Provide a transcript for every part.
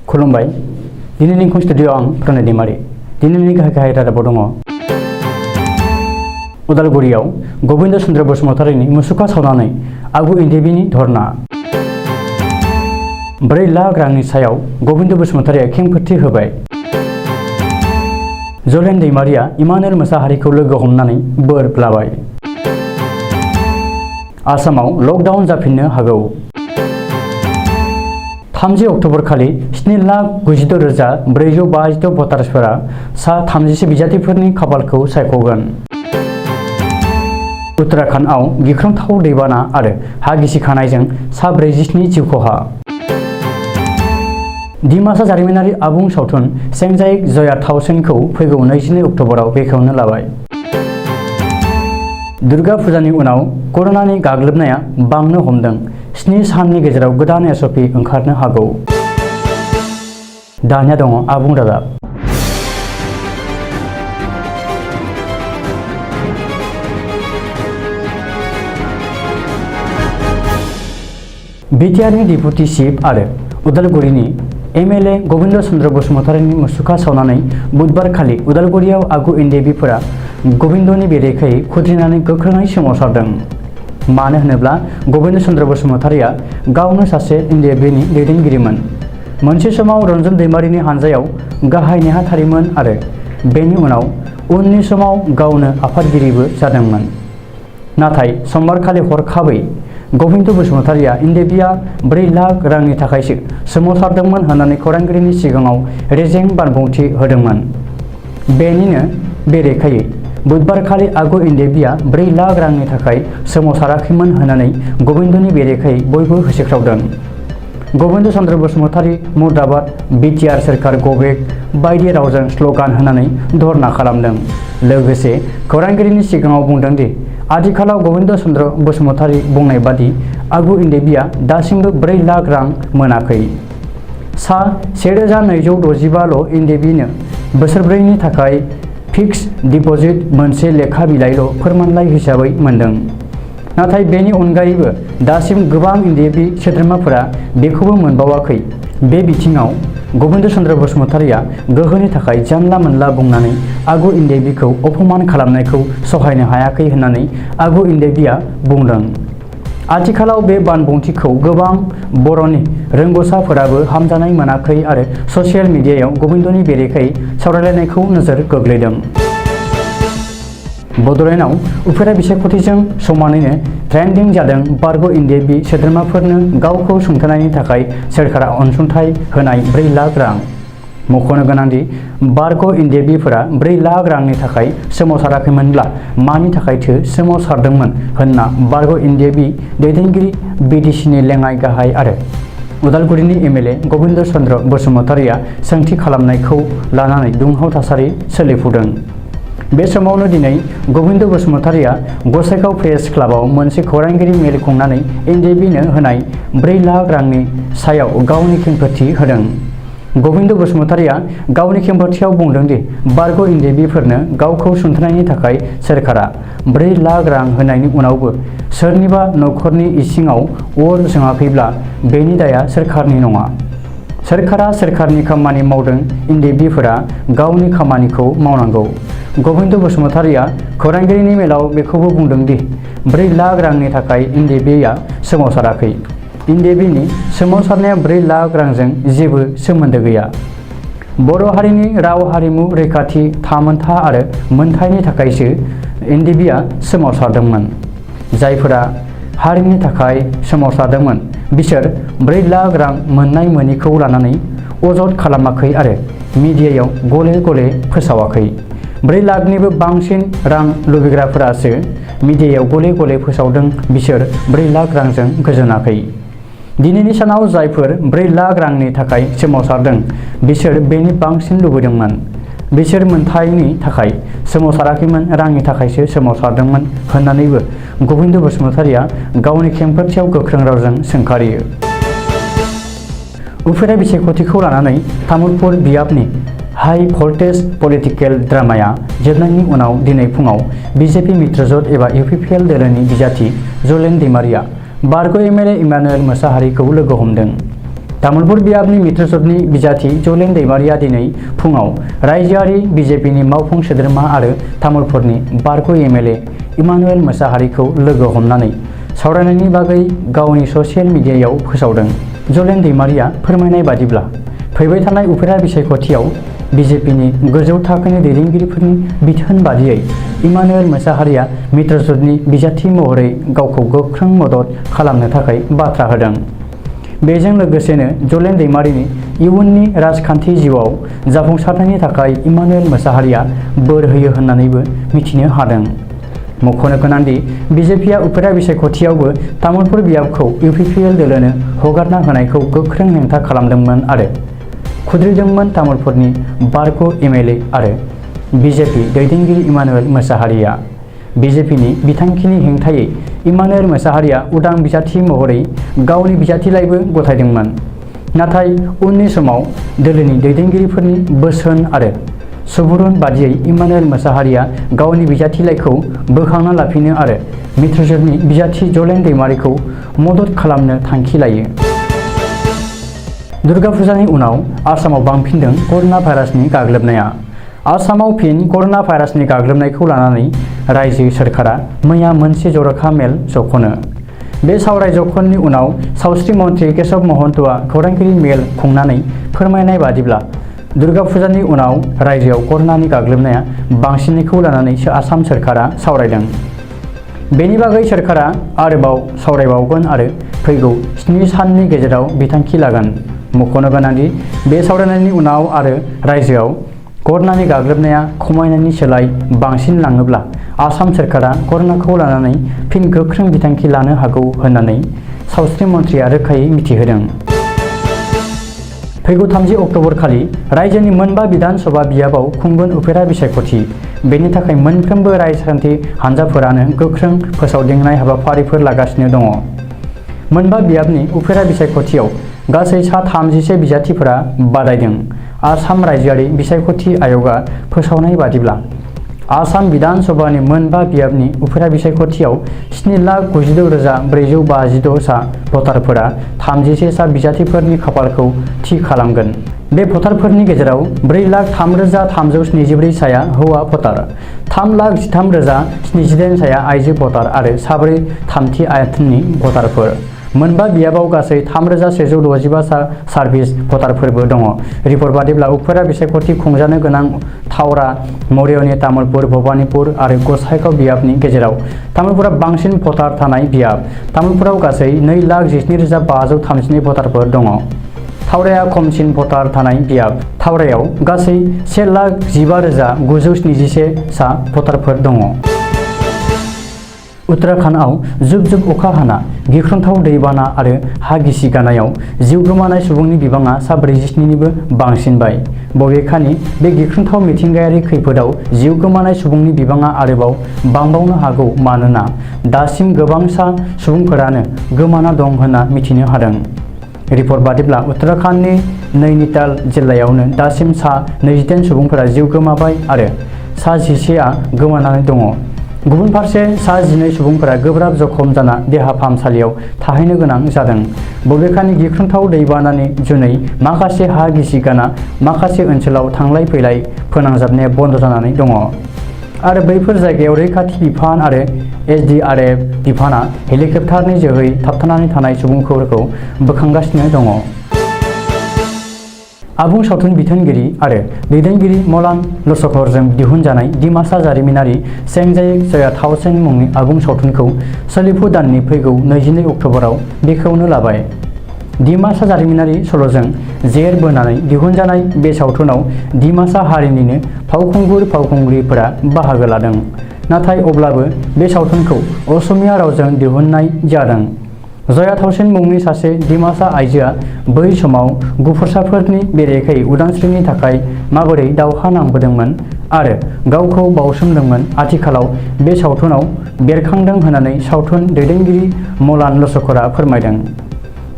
खुलुमबाय दिनैनि एंखं स्टुडिअ आं प्रणय दैमारि दिनैनि गाहाय रादाबाव दङ उदालगुरियाव गबिन्द चन्द्र बसुमतारीनि मुसुखा सावनानै आगु एनडिएबिनि धरना 4 लाख रांनि सायाव गबिन्द बसुमतारीया खेंफोरथि होबाय जलेन दैमारिया इमानुएल मोसाहारिखौ लोगो हमनानै बोर लाबाय आसामाव लकडाउन जाफिननो हागौ 30 अक्ट'बर खालि 7,96,452 भटार्सफोरा सा 30 बिजाथिफोरनि खाफालखौ सायख'गोन उत्तराखन्डआव गिख्रंथाव दैबाना आरो हा गिसिखानायजों सा 47 जिउ खहा डिमासा जारिमिनारि आबुं सावथुन सेंजाइक जया थावसेनखौ फैगौ 22 अक्ट'बराव बेखेवनो लाबाय दुर्गा फुजानि उनाव कर'नानि गाग्लोबनाया बांनो हमदों 7 साननि गेजेराव गोदान एसअपि ओंखारनो हागौ दानिया दङ आबुं रादाब बिटिआरनि डेपुटि चिफ आरो उदालगुरिनि एमएलए गबिन्द चन्द्र बसुमतारीनि मुसुखा सावनानै बुधबार खालि उदालगुरियाव आगु एनडिएबिफोरा गबिन्दनि बेरेखायै खुद्रिनानै गोख्रोङै सोमावसारदों मानो होनोब्ला गबिन्द चन्द्र बसुमतारीया गावनो सासे एनडिएबिनि दैदेनगिरिमोन मोनसे समाव रन्जन दैमारिनि हानजायाव गाहाय नेहाथारिमोन आरो बेनि उनाव उननि समाव गावनो आफादगिरिबो जादोंमोन नाथाय समबारखालि हरखाबै गबिन्द बसुमतारीया एनडिएबिआ 4 लाख रांनि थाखायसो सोमावसारदोंमोन होननानै खौरांगिरिनि सिगाङाव रेजें बानबुंथि होदोंमोन बेनिनो बेरेखायै बुधबारखालि आगु एनडिएबिआ 4 लाख रांनि थाखाय सोमावसाराखैमोन होननानै गबिन्दनि बेरेखायै बयबो होसिख्रावदों गबिन्द चन्द्र बसुमतारी मुर्दाबाद बिटिआर सोरखार गबेक बायदि रावजों स्ल'गान होनानै धरना खालामदों लोगोसे खौरांगिरिनि सिगाङाव बुंदों दि आथिखालाव गबिन्द चन्द्र बसुमतारी बुंनाय बादि आगु एनडिएबिआ दासिमबो 4 लाख रां मोनाखै सा 1,265 एनडिएबिनो बोसोरब्रैनि थाखाय फिक्स डिप'जिट मोनसे लेखा बिलाइल' फोरमानलाइ हिसाबै मोनदों नाथाय बेनि अनगायैबो दासिम गोबां एनडिएबि सोद्रोमाफोरा बेखौबो मोनबावाखै बे बिथिङाव गबिन्द चन्द्र बसुमतारीया गोहोनि थाखाय जानला मोनला बुंनानै आगु एनडिएबिखौ अपमान खालामनायखौ सहायनो हायाखै होननानै आगु एनडिएबिआ बुंदों आथिखालाव बे बानबुंथिखौ गोबां बर'नि रोंग'साफोराबो हामजानाय मोनाखै आरो ससियेल मिडियायाव गबिन्दनि बेरेखायै सावरायलायनायखौ नोजोर गोग्लैदों बड'लेण्डआव उफेरा बिसायख'थिजों समानैनो ट्रेन्डिं जादों बारग' एनडिएबि सोद्रोमाफोरनो गावखौ सुंथानायनि थाखाय सोरखारा अनसुंथाइ होनाय 4 लाख रां मख'नो गोनांदि बारग' एनडिएबिफोरा 4 लाख रांनि थाखाय सोमावसाराखैमोनब्ला मानि थाखायथो सोमावसारदोंमोन होनना बारग' एनडिएबि दैदेनगिरि बिटिसिनि लेङाइ गाहाय आरो उदालगुरिनि एमएलए गबिन्द चन्द्र बसुमतारीया सोंथि खालामनायखौ लानानै दुंहाव थासारि सोलिफुदों बे समावनो दिनै गबिन्द बसुमतारीया गसाइगाव प्रेस क्लाबाव मोनसे खौरांगिरि मेल खुंनानै एनडिएबिनो होनाय 4 लाख रांनि सायाव गावनि खेंफोरथि होदों गबिन्द बसुमतारीया गावनि खेंफोरथियाव बुंदों दि बारग' एनडिएबिफोरनो गावखौ सुंथानायनि थाखाय सोरखारा 4 लाख रां होनायनि उनावबो सोरनिबा नखरनि इसिङाव अर जोङाखैब्ला बेनि दाया सोरखारनि नङा सोरखारा सोरखारनि खामानि मावदों एनडिएबिफोरा गावनि खामानिखौ मावनांगौ गबिन्द बसुमतारीया खौरांगिरिनि मेलाव बेखौबो बुंदों दि 4 लाख रांनि थाखाय एनडिएबिआ सोमावसाराखै एनडिएबिनि सोमावसारनाया 4 लाख रांजों जेबो सोमोन्दो गैया बर' हारिनि राव हारिमु रैखाथि थामोनथा आरो मोनथायनि थाखायसो एनडिएबिआ सोमावसारदोंमोन जायफोरा हारिनि थाखाय सोमावसारदोंमोन बिसोर 4 लाख रां मोननाय मोनिखौ लानानै अजद खालामाखै आरो मिडियायाव गले गले फोसावाखै 4 लाखनिबो बांसिन रां लुबैग्राफोरासो मिडियायाव गले गले फोसावदों बिसोर 4 लाख रांजों गोजोनाखै दिनैनि सानाव जायफोर 4 लाख रांनि थाखाय सोमावसारदों बिसोर बेनि बांसिन लुबैदोंमोन बिसोर मोनथायनि थाखाय सोमावसाराखैमोन रांनि थाखायसो सोमावसारदोंमोन होननानैबो गबिन्द बसुमतारीया गावनि खेंफोरथियाव गोख्रों रावजों सोंखारियो उफेरा बिसायख'थिखौ लानानै तामुलपुर बियाबनि हाई भल्टेज पलिटिकेल ड्रामाया जोबनायनि उनाव दिनै फुङाव बिजेपि मित्रजोट एबा इउपिपिएल दोलोनि बिजाथि जलेन दैमारिया बारग' एमएलए इमानुएल मोसाहारिखौ लोगो हमदों तामुलपुर बियाबनि मित्रजोतनि बिजाथि जलेन दैमारिया दिनै फुङाव रायजोआरि बिजेपिनि मावफुं सोद्रोमा आरो तामुलपुरनि बारग' एमएलए इमानुएल मोसाहारिखौ लोगो हमनानै सावरायनायनि बागै गावनि ससियेल मिडियायाव फोसावदों। जलेन दैमारिया फोरमायनाय बादिब्ला फैबाय थानाय उफेरा बिसायख'थियाव बिजेपिनि गोजौ थाखोनि दैदेनगिरिफोरनि बिथोन बादियै इमानुएल मोसाहारिया मित्रजोतनि बिजाथि महरै गावखौ गोख्रों मदद खालामनो थाखाय बाथ्रा होदों। बेजों लोगोसेनो जलेन दैमारिनि इयुननि राजखान्थि जिउआव जाफुंसारनायनि थाखाय इमानुएल मोसाहारिया बोर होयो होननानैबो मिथिनो हादों। मख'नो गोनांदि बिजेपिया उफेरा बिसायख'थियावबो तामुलपुर बियाबखौ इउपिपिएल दोलोनो हगारना होनायखौ गोख्रों हेंथा खालामदोंमोन आरो खुद्रिदोंमोन तामुलपुरनि बारग' एमएलए आरो बिजेपि दैदेनगिरि इमानुएल मोसाहारिया। बिजेपिनि बिथांखिनि हेंथायै इमानुएल मोसाहारिया उदां बिजाथि महरै गावनि बिजाथिलाइबो गथायदोंमोन। नाथाय उननि समाव दोलोनि दैदेनगिरिफोरनि बोसोन आरो सुबुरुन बादियै इमानुएल मोसाहारिया गावनि बिजाथिलाइखौ बोखांना लाफिनो आरो मित्रजोतनि बिजाथि जलेन दैमारिखौ मदद खालामनो थांखि लायो। दुर्गा फुजानि उनाव आसामाव बांफिनदों कर'ना भाइरासनि गाग्लोबनाया। आसामाव फिन कर'ना भाइरासनि गाग्लोबनायखौ लानानै रायजो सोरखारा मैया मोनसे जर'खा मेल जख'नो। बे सावराय जखननि उनाव सावस्रि मन्थ्रि केशव महन्तआ खौरांगिरि मेल खुंनानै फोरमायनाय बादिब्ला दुर्गा फुजानि उनाव रायजोआव कर'नानि गाग्लोबनाया बांसिननायखौ लानानैसो आसाम सोरखारा सावरायदों। बेनि बागै सोरखारा आरोबाव सावरायबावगोन आरो फैगौ 7 साननि गेजेराव बिथांखि लागोन। मख'नो गोनांदि बे सावरायनायनि उनाव आरो रायजोआव कर'नानि गाग्लोबनाया खमायनायनि सोलाय बांसिन लाङोब्ला आसाम सोरखारा कर'नाखौ लानानै फिन गोख्रों बिथांखि लानो हागौ होननानै सावस्रि मन्थ्रिया रोखायै मिथिहोदों। फैगौ 30 अक्ट'बर खालि रायजोनि मोनबा बिधान सभा बियाबाव खुंगोन उफेरा बिसायख'थि। बेनि थाखाय मोनफ्रोमबो राजखान्थि हान्जाफोरानो गोख्रों फोसावदिंनाय हाबाफारिफोर लागासिनो दङ। मोनबा बियाबनि उफेरा बिसायख'थियाव गासै सा 36 बिजाथिफोरा बादायदों। आसाम रायजोआरि बिसायख'थि आय'गआ फोसावनाय बादिब्ला आसाम बिधान सभानि मोनबा बियाबनि उफेरा बिसायख'थियाव 7,96,456 सा भटारफोरा 36 सा बिजाथिफोरनि खाफालखौ थि खालामगोन। बे भटारफोरनि गेजेराव 4,03,374 साया हौवा भटार, 3,13,078 साया आइजो भटार आरो साब्रै थामथि आथोननि भटारफोर। मोनबा बियाबाव गासै 3,165 सा सार्भिस भटारफोरबो दङ। रिपर्ट बादिब्ला उफेरा बिसायख'थि खुंजानो गोनां थावरा, मरियनि, तामुलपुर, भबानिपुर आरो गसाइगाव बियाबनि गेजेराव तामुलपुरा बांसिन भटार थानाय बियाब। तामुलपुराव गासै 2,12,532 भटारफोर दङ। थावराया खमसिन भटार थानाय बियाब। थावरायाव गासै 1,15,971 सा भटारफोर दङ। उत्तराखन्डआव जुब जुब अखा हाना गिख्रंथाव दैबाना आरो हा गिसि गानायाव जिउ गोमानाय सुबुंनि बिबाङा सा 47निबो बांसिनबाय। बबेखानि बे गिख्रंथाव मिथिंगायारि खैफोदाव जिउ गोमानाय सुबुंनि बिबाङा आरोबाव बांबावनो हागौ मानोना दासिम गोबां सा सुबुंफोरानो गोमाना दं होनना मिथिनो हादों। रिपर्ट बादिब्ला उत्तराखन्डनि नैनीताल जिल्लायावनो दासिम सा 28 सुबुंफोरा जिउ गोमाबाय आरो सा 11आ गोमानानै दङ। गुबुन फारसे सा 12 सुबुंफोरा गोब्राब जखम जाना देहा फाहामसालियाव थाहैनो गोनां जादों। बबेखानि गिख्रंथाव दैबानानि जुनै माखासे हा गिसि गाना माखासे ओनसोलाव थांलाय फैलाय फोनांजाबनाया बन्द जानानै दङ आरो बैफोर जायगायाव रैखाथि बिफान आरो SDRF बिफाना हेलिकप्टारनि जोहै थाबथानानै थानाय सुबुंफोरखौ बोखांगासिनो दङ। आबुं सावथुन बिथोनगिरि आरो दैदेनगिरि मलान लस्करजों दिहुनजानाय डिमासा जारिमिनारि सेंजाई जया थावसेन मुंनि आबुं सावथुनखौ सोलिफु दाननि फैगौ 22 अक्ट'बराव बेखेवनो लाबाय। डिमासा जारिमिनारि सल'जों जेर बोनानै दिहुनजानाय बे सावथुनाव डिमासा हारिनिनो फावखुंगुर-फावखुंग्रिफोरा बाहागो लादों। नाथाय अब्लाबो बे सावथुनखौ असमिया रावजों दिहुननाय जादों। जया थावसेन मुंनि सासे डिमासा आइजोआ बै समाव गुफुरसाफोरनि बेरेखायै उदांस्रिनि थाखाय माबोरै दावहा नांबोदोंमोन आरो गावखौ बावसोमदोंमोन आथिखालाव बे सावथुनाव बेरखांदों होननानै सावथुन दैदेनगिरि मलान लस्करा फोरमायदों।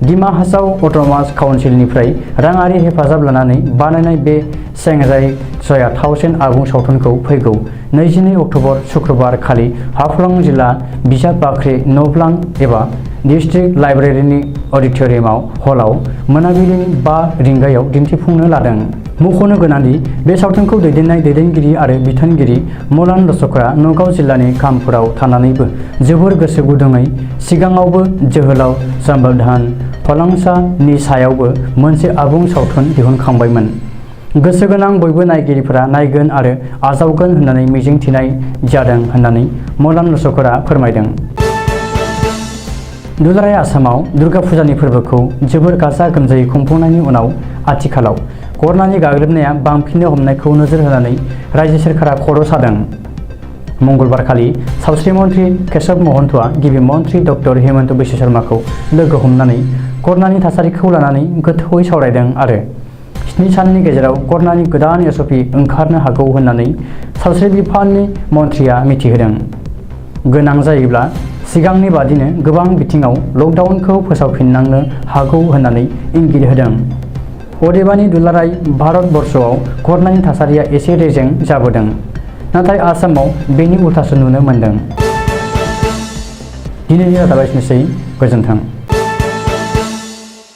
डिमा हासाव अट'नमास काउन्सिलनिफ्राय राङारि हेफाजाब लानानै बानायनाय बे सेंजाई जया थावसेन आबुं सावथुनखौ फैगौ 22 अक्ट'बर सुक्रुबार खालि हाफ्लं जिल्ला बिजाब बाख्रि न'ब्लां एबा डिस्ट्रिक्ट लाइब्रेरिनि अडिट'रियामाव हलाव मोनाबिलिनि 5 रिंगायाव दिन्थिफुंनो लादों। मख'नो गोनांदि बे सावथुनखौ दैदेननाय दैदेनगिरि आरो बिथोनगिरि मलान दर्शकरा नगाव जिल्लानि खामपुराव थानानैबो जोबोर गोसो गुदुङै सिगाङावबो जोहोलाव सम्बोधान फलांसानि सायावबो मोनसे आबुं सावथुन दिहुनखांबायमोन। गोसो गोनां बयबो नायगिरिफोरा नायगोन आरो आजावगोन होननानै मिजिंथिनाय जादों होननानै मलान दर्शकरा फोरमायदों। दुलाराय आसामाव दुर्गा फुजानि फोरबोखौ जोबोर गाजा गोमजायै खुंफुंनायनि उनाव आथिखालाव कर'नानि गाग्लोबनाया बांफिननो हमनायखौ नोजोर होनानै रायजो सोरखारा खर' सादों। मंगलबारखालि सावस्रि मन्त्रि केशव महन्तआ गिबि मन्त्रि डक्टर हिमन्त बिश्व शर्माखौ लोगो हमनानै कर'नानि थासारिखौ लानानै गोथौवै सावरायदों आरो 7 साननि गेजेराव कर'नानि गोदान एसअपि ओंखारनो हागौ होननानै सावस्रि बिफाननि मन्थ्रिया मिथिहोदों। गोनां जायोब्ला सिगांनि बादिनो गोबां बिथिङाव लकडाउनखौ फोसावफिननांनो हागौ होननानै इंगित होदों। अदेबानि दुलाराय भारतबर्षआव कर'नानि थासारिया एसे रेजें जाबोदों, नाथाय आसामाव बेनि उल्थासो नुनो मोनदों। दिनैनि रादाबा एसेनोसै, गोजोन्थों।